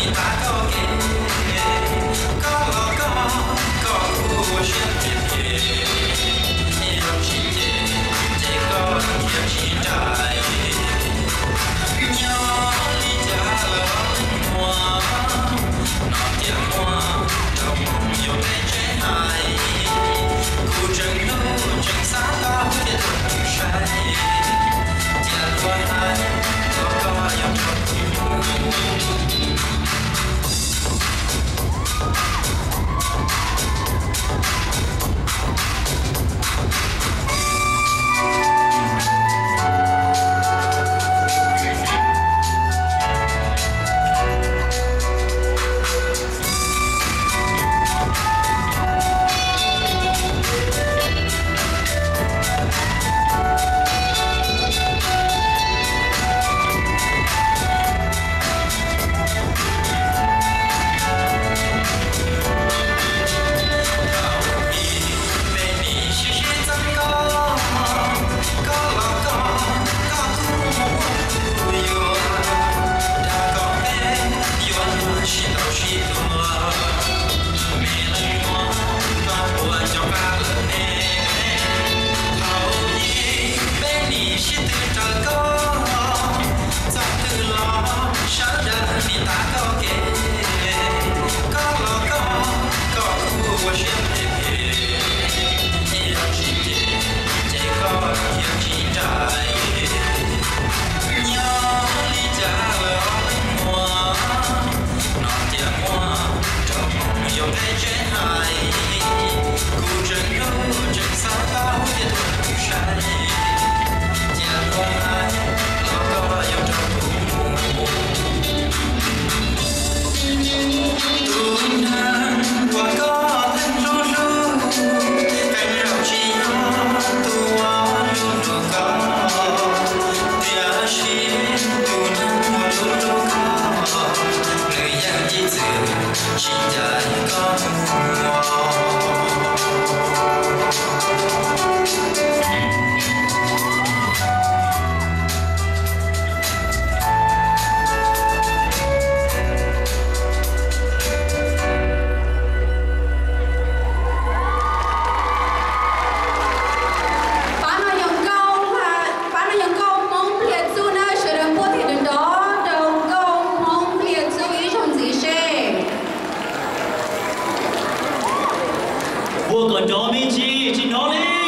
Tav koj kev, koj los koj, koj kuj ua siab phem phem, zoo tsis ces, ces koj khiav tsis nraim. Nyob li cas los muaj, no tias muaj, rau mus yuav peb tsev hais. Kuv tseem hlub tseem xav tau thiab tus saib, cia kuv hais, los koj yuav rau kuv. Peb nim sib sib txeeb koj, koj los koj, koj kuj mus ua kuv yuav, dag koj peb yuav luag sib ntaus sib tua. Me leej muam, koj puas nco qab lawm ne? Thaum ub peb nim sib tw raws koj, txog twg los sawv daws nim tav koj kev. Koj los koj, koj kuj ua siab phem phem, es los tsis ces, ces koj khiav tsis nraim. Nyob li cas los muaj, no tias muaj, rau mus yuav peb tsev hais. Kuv tseem hlub tseem xav tau thiab tus saib, cia kuv hais, los koj yuav rau kuv mus. Tus neeg uas koj leej hlub hlub, qee zaum tsis yog tus uas hlub hlub koj, tiam sis tus neeg uas hlub hlub koj, nws yeej ib txwm tsis ncaim koj mus. Pab no yog nkauj, pab no yog nkauj Hmoob Liaj Txuj na, sawv daws npuaj tes nrov nrov rau nkauj Hmoob Liaj Txuj ib zaug ntxiv seb. Npuaj kom nrov me ntsis, tsis hnov li.